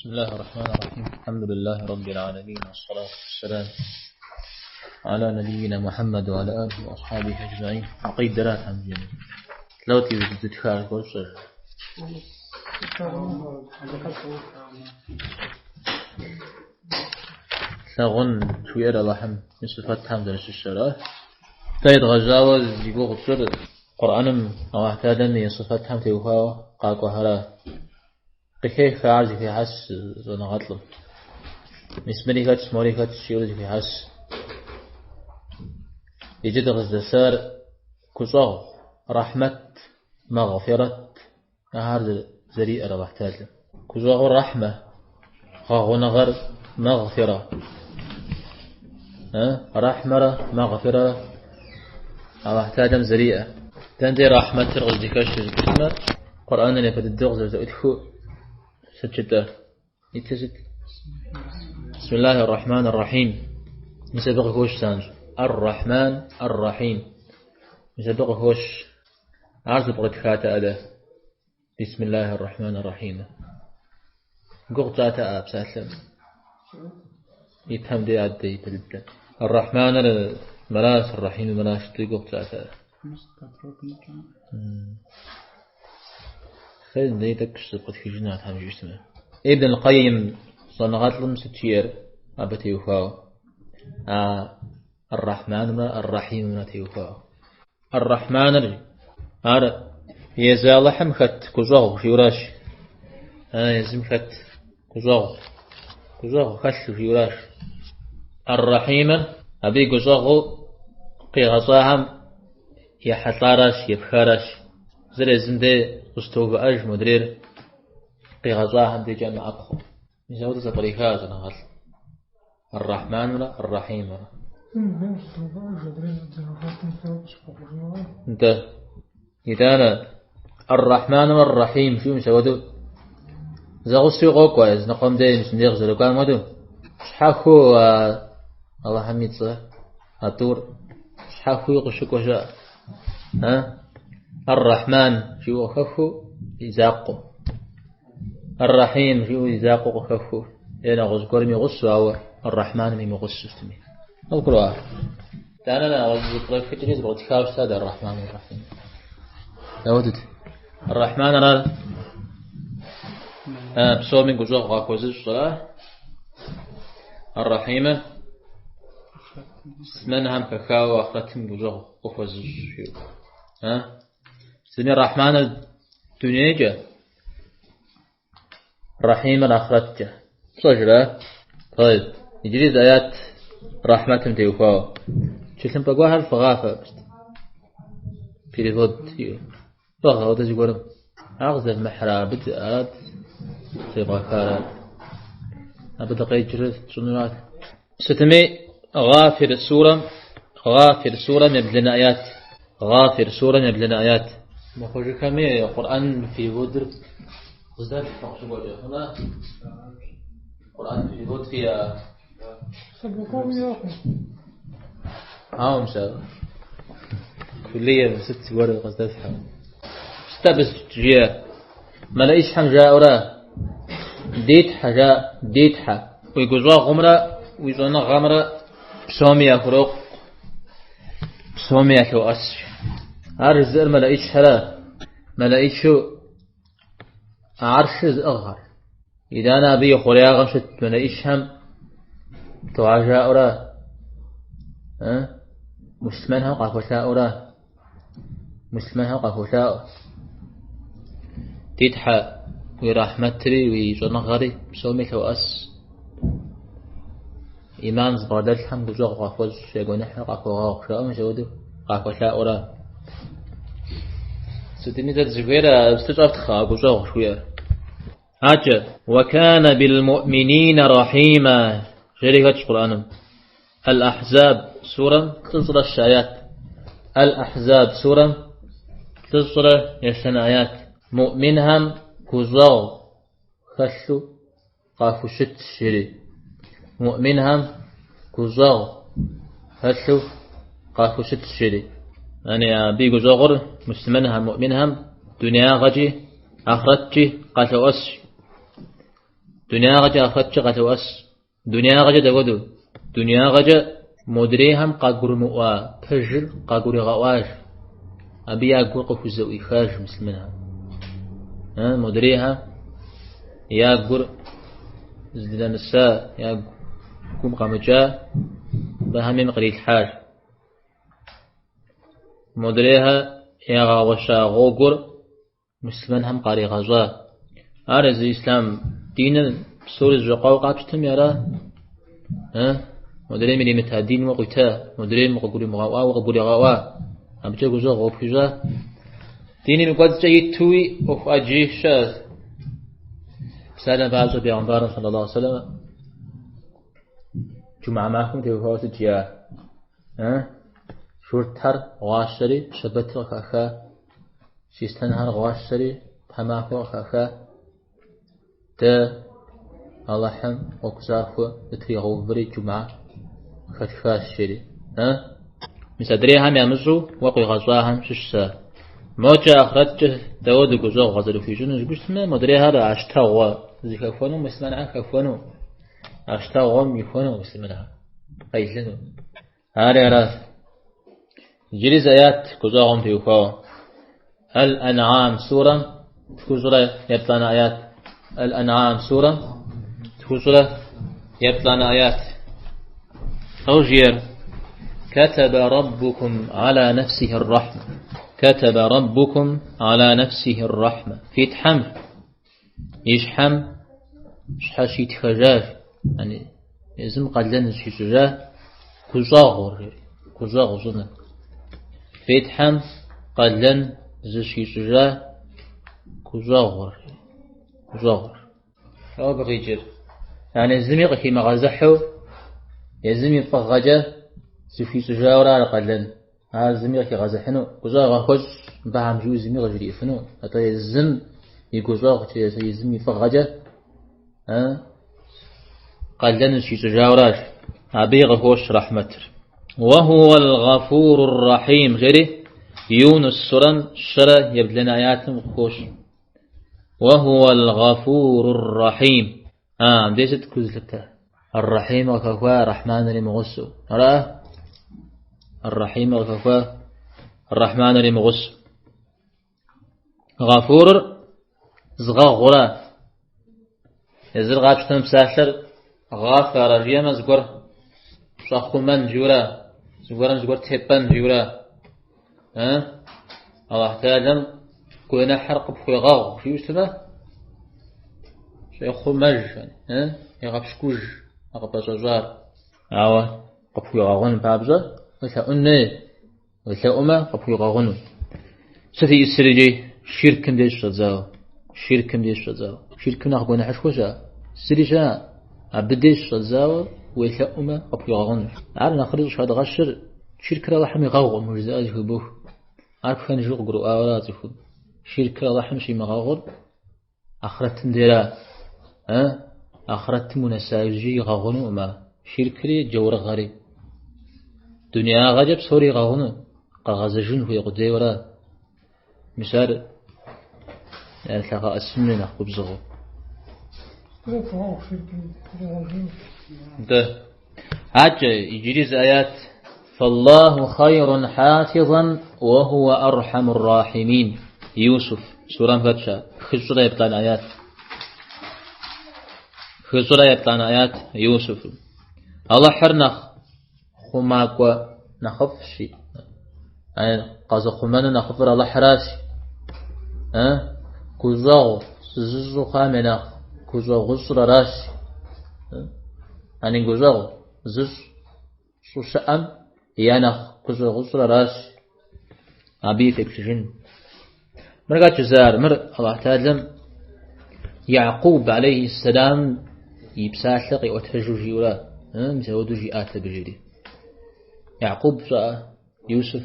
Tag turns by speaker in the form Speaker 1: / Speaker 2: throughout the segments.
Speaker 1: بسم الله الرحمن الرحيم. الحمد لله رب العالمين، والصلاة والسلام على نبينا محمد وعلى آله وأصحابه أجمعين. عقيد درات هم جميع لو تيجي تتخارج كل. لغن شوية لحم من صفات حمد الشراه تايد غزاوة يقول غصر قرآن أو اعتادا صفات حمد يوفا قاكو هرا قخيخ عارج في حس زنغطلم مسمري كاتش موري كاتش شيولج في حس يجد غزدسار كزغ رحمة مغفرة نهار زريئة ربحتاج كزغ رحمة غغنغر مغفرة رحمة مغفرة أو احتاجم زريئة تندي رحمة رغزدكاش الكلمة قرآن اللي فتدغ زوجته ستشتة يتسد. بسم الله الرحمن الرحيم. مسبق هوش سانج الرحمن الرحيم مسبق هوش عرض بغت خاتا أدا. بسم الله الرحمن الرحيم. قغطاتا أبساتلم يتهم دي عدي تلبدا الرحمن الملاس الرحيم الملاس قغطاتا خير دي تكش قد خجنا تهم جسمه. ابن القيم صنعت لهم ستير أبتي وفاو الرحمن الرحيم من تيوفاو الرحمن هذا يزال حمخت كزغ في وراش يزم خت كزغ كزغ خش في وراش الرحيم أبي كزغ قيغصاهم يحطارش يبخارش زر زنده أستوف أج مدرير قيغصاهم دي جمع أبخو يزود زبريخاز نغل الرحمن الرحيم انت إذا الرحمن والرحيم شو مسودو زغسي غوكوا إذا نقوم دي مش ندير زلوكان مدو شحاخو الله حميد صح هاتور شحاخو يقشك وشاء ها الرحمن شو خفو يزاقو الرحيم شو يزاقو خفو إيه نغز كرمي غص أو الرحمن مي مغص استمي القرآن تعالى أنا غز طريق تجيز بغت خاوش سادة الرحمن الرحيم داودت الرحمن أنا بصور من جزء غاكوز الصلاة الرحيمة منهم كاكاو أخرتهم جزء قفز ها سمي الرحمن الدنيا الرحيم الآخرة صجرة. طيب يجري آيات رحمة تيوفاو شو بقواها الفغافة بيريفود بغا وده يقول أغزى المحراب أراد تبغى أبدا قيد جرس شنوات ستمي غافر السورة غافر سورة نبلنا آيات غافر سورة نبلنا آيات مخرج كمي القرآن في ودر غزال فقط هنا القرآن في ود فيها ها مشى كلية ست ورد غزال حم استبس جيا ملايش حمجا أورا ديت حاجة ديت ح ويجوزوا غمرة ويجونا غمرة بسومي أفرق بسومي أكو أس عرز ملايش حلا ملايش شو عرش أغهر إذا أنا أبي خليا غمشت ملايش هم تعجا أورا ها مسلمانها قافوتا أورا مسلمانها قافوتا تدحى ورحمتري ويجنغري بسومي كوأس إيمان زبادل هم بزوغ قافوز يقول قافوغا شاء مشودو قافوتا أورا ستني تزغيرا استجابت خا بزوغ شوية عجب وكان بالمؤمنين رحيما شركة القرآن الأحزاب سورة تصل الشايات الأحزاب سورة تصل يسن آيات مؤمنهم كزاغ خشو قافشت شري مؤمنهم كزاغ خشو قافشت شري يعني بيجو زغر مسلمنهم مؤمنهم دنيا غجي آخرتي قاتل أس. Дунягъэкӏэ ахърэткӏэ къалъоӏэс. Дунягъэкӏэ дапхуэдэу? Дунягъэкӏэ модрейхэм къагурымыӏуа пэжыр къагуригъэӏуащ. Абы я гур къыхузэӏуихащ муслъымэнхэм. Модрейхэм я гур здынэмыса, я гум къэмыкӏа абыхэм ейм кърилъхьащ. Модрейхэр ягъэгъуэща гъуэгур муслъымэнхэм къаригъэщӏа. Ар езы ислъам диныр псори зэщӏэкъуауэ къапщтэми ара? Модрейм иримыта дин уэ къуита, модрейм къыгуримыгъэӏуа уэ къыбгуригъэӏуа, абыкӏэ гущӏэгъу къыпхуищӏа. Диным и кӏуэцӏкӏэ итуи ӏуэху ӏэджи щыӏэщ. Псалъэм папщӏэ бегъымбарым саллаллаху алейхи вассалам джумыӏэ махуэм теухуауэ сыт жиӏа? Журтхэр гъуащэри щэбэтыр къыхаха, чристэнхэр гъуащэри тхьэмахуэ къыхаха. Дэ Алыхьым гъуэгу захуэ дытригъэувэри джумыӏэ къыхэтхащ, жери. Мис адрейхэм ямыщӏу уэ къуигъэщӏахэм щыщщ ар. Мокӏэ ахърэткӏэ дауэду гущӏэгъу къазэрыхуищӏыну жыпӏэу щытмэ, модрейхэр а щтэгъуэ зыхэхуэну муслъымэнхэр хэхуэну, а щтэгъуэм ихуэну муслъымэнхэр къелыну. Ари аращ. Иджыри зы аят гущӏэгъум теухуауэ. Аль-Ан'ам сурэм тхущӏрэ еплӏанэ аят. Аль-Ан'ам сурэм тхущӏрэ еплӏанэ аят. Ауэ жиӏэр كتب ربكم على نفسه الرحمة كتب ربكم على نفسه الرحمة في Тхьэм и щхьэм щхьэщитхэжащ, яни езым къалэн зыщищӏыжа гущӏэгъур, жери, гущӏэгъу щӏыныр. Фи Тхьэм къалэн зыщищӏыжа гущӏэгъур, гущӏэгъур. Ауэ абы къикӏыр, яни зыми къыхимыгъэзыхьу, езым и фӏыгъэкӏэ зыхуищӏыжауэ ар къалэн. Ар зыми къыхигъэзыхьыну, гущӏэгъу яхуэщӏ мыбыхэм жиӏэу зыми къыжриӏэфыну, атӏэ езым и гущӏэгъукӏэ, езым и фӏыгъэкӏэ къалэн зыщищӏыжауэращ. Абыи къыхощ рэхьмэтыр. Уэхуэ аль-Гъафуру р-Рахьим, жери Юнус сурэм щэрэ ебланэ аятым къыхощ. Уэхуэ аль-Гъафуру р-Рахьим. Мыбдеж сыт гу зылъыптэр? Ар-Рахьим къыхэхуа, Рахьманыр имыгъусэу. Ара? Ар-Рахьим къыхэхуа, Рахьманыр имыгъусэу. Гъафурыр зыгъэгъура? Езыр къапщтэмэ псалъэр гъафарэ жиӏэмэ зыгуэр щӏэхъумэн жиӏэура, зыгуэрым зыгуэр тепӏэн жиӏэура. Аллахь Тэхьэлам гуэныхьыр къыпхуегъэгъу жиӏэу щытмэ, щӏехъумэж, егъэпщкӏуж а къыпӏэщӏэщӏар. Ауэ къыпхуигъэгъун папщӏэ уелъэӏун хуей, уелъэӏумэ къыпхуигъэгъуну. Сыт иӏысыр иджы ширкым деж щӏэдзауэ? Ширкым деж щӏэдзауэ. Ширкым нэхъ гуэныхьышхуэ щыӏэ? Зыри щыӏэ. Абы деж щӏэдзауэ уелъэӏумэ къыпхуигъэгъунущ. Ар нэхъри щӏыхэдгъэщыр ширкыр Алыхьым игъэгъукъым жызыӏэ зыхыбох. Ар пхэнжу къыгурыӏуауэра цӏыхум. Ширкыр Алыхьым щимыгъэгъур ахърэтым дера. Ахърэтым унэса иужькӏи игъэгъунукъым ар. Ширкри джаурыгъэри. Дунеягъэкӏэ псори игъэгъуну, къэгъэзэжын хуей къудейуэра. Мис ар лъэгъэӏэсыну нэхъ губзыгъэу. Дэ. Акӏэ иджыри зы аят. Фаллаху хайрун хафизан ва хуа архамур рахимин. Юсуф сурэм хэтщ ар. Хыщӏрэ еплӏанэ аят. Хыщӏрэ еплӏанэ аят Юсуф. Алыхьыр нэхъ хъумакӏуэ нэхъыфӏщи, къэзыхъумэну нэхъыфӏыр Алыхьыращ. Гущӏэгъу зыщӏу хъуам я нэхъ гущӏэгъущӏыр аращ. Ани гущӏэгъу зыщӏ щӏу щыӏэм я нэхъ гущӏэгъущӏыр аращ. Абы и феплъыжын. Мыр хэт жызыӏар? Мыр Аллахь Тэхьэлам Якъуб алейхи сэлам и псалъэ къиӏуэтэжу жиӏэура. Мис ауэдэу жиӏат абы жери. Якъуб щӏыӏэ Юсуф.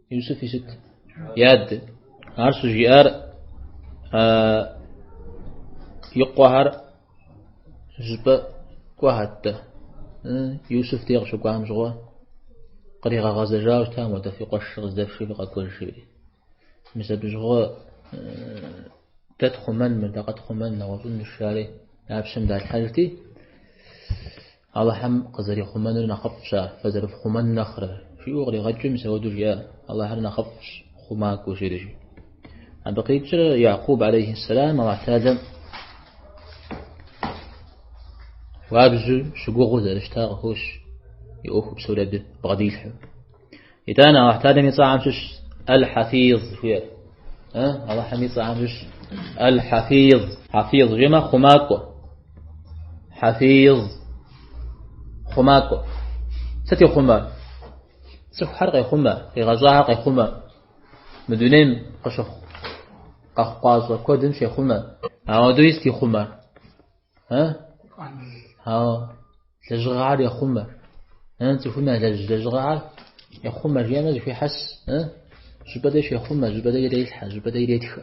Speaker 1: Юсуф и сыт? И адэ. Ар щыжиӏар и къуэхэр Зыщӏыпӏэ кӏуэхэт-тӏэ. Юсуф дей къыщыкӏуам щыгъуэ къригъэгъэзэжауэ щытам уэдэ фи къуэшыр къыздэфши фыкъэкӏуэж жиӏэри. Мис абы щыгъуэ дэ тхъумэн мыр, дэ къэтхъумэн нэгъуэщӏынущ жари. Я пщэм далъхьэжти, Алыхьым къызэрихъумэнур нэхъыфӏщ ар, фэ зэрыфхъумэн нэхърэ, жиӏэу къригъэкӏыу мис ауэдэу жиӏа, Алыхьыр нэхъыфӏщ, хъумакӏуэу жери жи. Абы къикӏыр Якъуб алейхи сэлам Алыхь Тэхьэлэм хуабжьу щыгугъыу зэрыщытар къыхощ и ӏуэху псори абы бгъэдилъхьэу. Итӏанэ Алыхь Тэхьэлэм и цӏэхэм щыщ Аль-Хьэфиз жиӏэр. Алыхьым и цӏэхэм щыщ Аль-Хьэфиз. Хьэфиз жиӏэмэ хъумакӏуэ. Хьэфиз хъумакӏуэ. Сыт ихъумэр? Цӏыхухэр къехъумэ, къигъэщӏахэр къехъумэ. Мы дунейм къыщыхъу къэхъукъащӏэ куэдым щехъумэ. Ауэдэу сыт ихъумэр? Ауэ лэжьыгъэхэр ехъумэ. Цӏыхум ялэжь лэжьыгъэхэр ехъумэ жиӏэмэ зэхуехьэс. Щӏыпӏэ дей щехъумэ, щӏыпӏэ дей ирелъхьэ, щӏыпӏэ дей иретхэ.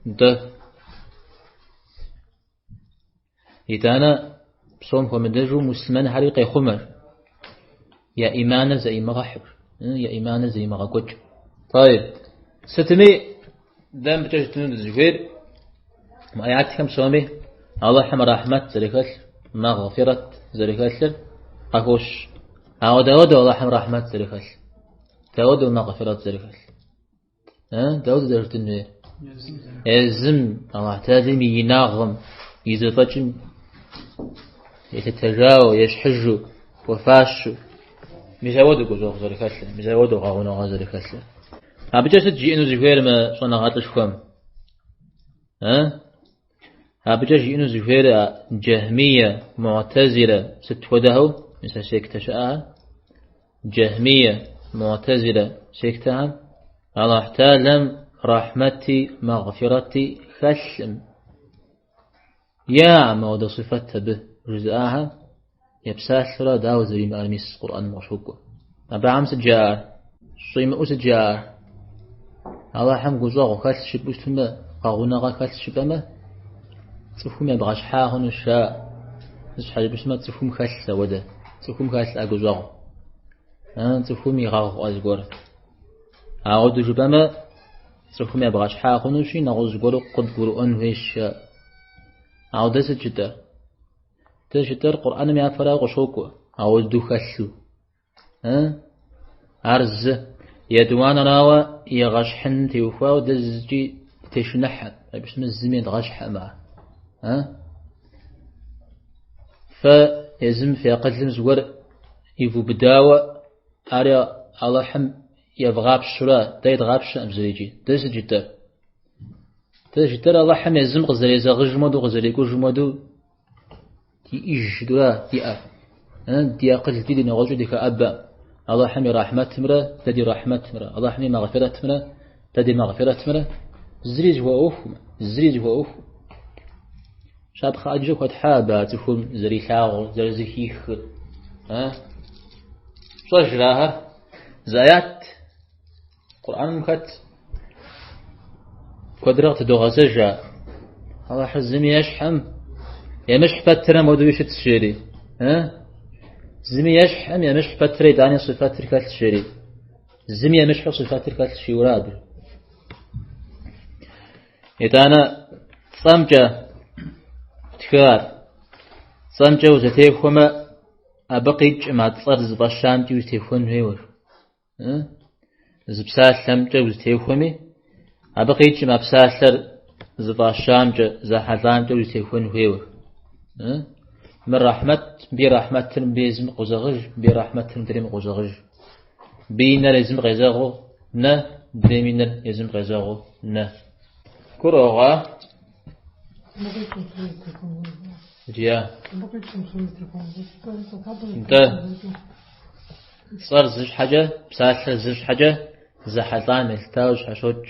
Speaker 1: Нтӏэ. Итӏанэ псом хуэмыдэжу муслъымэнхэри къехъумэ. Я ӏиманыр зэӏимыгъэхьу, я ӏиманыр зэимыгъэкӏуэкӏ. Тӏэйб. Сытми, дэ мыбыкӏэ жытӏэну дызыхуейр, мы аятхэм псоми Алыхьым рахьмэт зэрыхэлъ, мэгъфирэт зэрыхэлъыр къахощ. Ауэ дауэдэу Алыхьым рахьмэт зэрыхэлъ? Дауэдэу мэгъфирэт зэрыхэлъ? Дауэдэу зэрыжытӏэн хуейр? Езым Алыхь Тэхьэлэм и инагъым, и зэфӏэкӏым елъытэжауэ, ещхьыжу, хуэфащэу. Мис ауэдэу гущӏэгъу зэрыхэлъыр, мис ауэдэу гъэгъуныгъэ зэрыхэлъыр. Абыкӏэ сыт жиӏэну зыхуейр мы щӏэныгъэлӏышхуэм? Абыкӏэ жиӏэну зыхуейр Джэхьмие, Муӏтэзилэ сыт хуэдэхэу, мис а сектэ щыӏэхэр? Джэхьмие, Муӏтэзилэ сектэхэм Алыхь Тэхьэлэм рахьмэти, мэгъфирэти хэлъым. Е мыуэдэ сыфэт абы жызыӏахэм епсалъэурэ дауэ зэримыӏэр мис Къурӏэным къыщокӏуэ. Абыхэм сыт жаӏэр? Щӏимыӏэу сыт жаӏэр? Алыхьым гущӏэгъу хэлъ жыпӏэу щытмэ, гъэгъуныгъэ хэлъ жыпӏэмэ, цӏыхум ебгъэщхьа хъунущ жаӏэ. Сыт щхьэ жыпӏэу щытмэ, цӏыхум хэлъ ауэдэ, цӏыхум хэлъ а гущӏэгъу. Цӏыхум игъэгъу зыгуэр. Ауэдэу жыпӏэмэ, цӏыхум ебгъэщхьа хъунущи, нэгъуэщӏ зыгуэру къыдгурыӏуэн хуейщ жаӏэ. Ауэ дэ сыт жытӏэр? Дэ жытӏэр Къурӏэным япэрауэ къыщокӏуэ, ауэдэу хэлъу. Ар зы. Етӏуанэрауэ егъэщхьыным теухуауэ дэ зыкӏи тешыныхьэм, абы щытмэ зыми едгъэщхьэм ар. Фэ езым фи акъылым зыгуэр ивубыдауэ, ар Алыхьым евгъапщурэ, дэ едгъапщэкъым зырикӏи. Дэ сыт жытӏэр? Дэ жытӏэр Алыхьым езым къызэрезэгъыжым хуэдэу, къызэрекӏужым хуэдэу диӏэж жытӏэура диӏэр. Ди акъылкӏи ди нэгъуэщӏи дыхэӏэбэ. Алыхьым и рахьмэтымрэ дэ ди рахьмэтымрэ, Алыхьым и мэгъфирэтымрэ дэ ди мэгъфирэтымрэ зыри зыхуэӏуэхум, зыри зыхуэӏуэхум. Щапхъэ ӏэджэ хуэтхьа абы а цӏыхум зэрилъагъур, зэрызэхихыр. Пщӏэжрэ ахэр? Зы аят Къурӏэным хэт куэдрэ къытыдогъэзэж а Алыхьыр зыми ещхьым, емыщхь пэтрэ модуи щытщ жери. Зыми ещхьым, емыщхь пэтрэ итӏани сыфэтыр хэлъщ жери. Зыми емыщхьу сыфэтыр хэлъщ жиӏэурэ абы. Итӏанэ цӏэмкӏэ тхар. Цӏэмкӏэ узэтехуэмэ, абы къикӏым а цӏэр зыфӏэщамкӏи узэтехуэн хуейуэ. Зы псалъэмкӏэ узэтехуэми, абы къикӏым а псалъэр зыфӏащамкӏэ, зэхьэлӏамкӏэ узэтехуэн хуейуэ. Мыр рахьмэт, мыбы и рахьмэтыр мыбы езым къозэгъыж, мыбы и рахьмэтыр мыдрейм къозэгъыж. Мыбы и нэр езым къезэгъыу нэ, мыдрейм и нэр езым къезэгъыу нэ. Гурыӏуэгъуа? Иджы. Нтӏэ. Цӏэр зы щхьэкӏэ, псалъэр зы щхьэкӏэ, зэхьэлӏам елъытауэ щхьэщокӏ.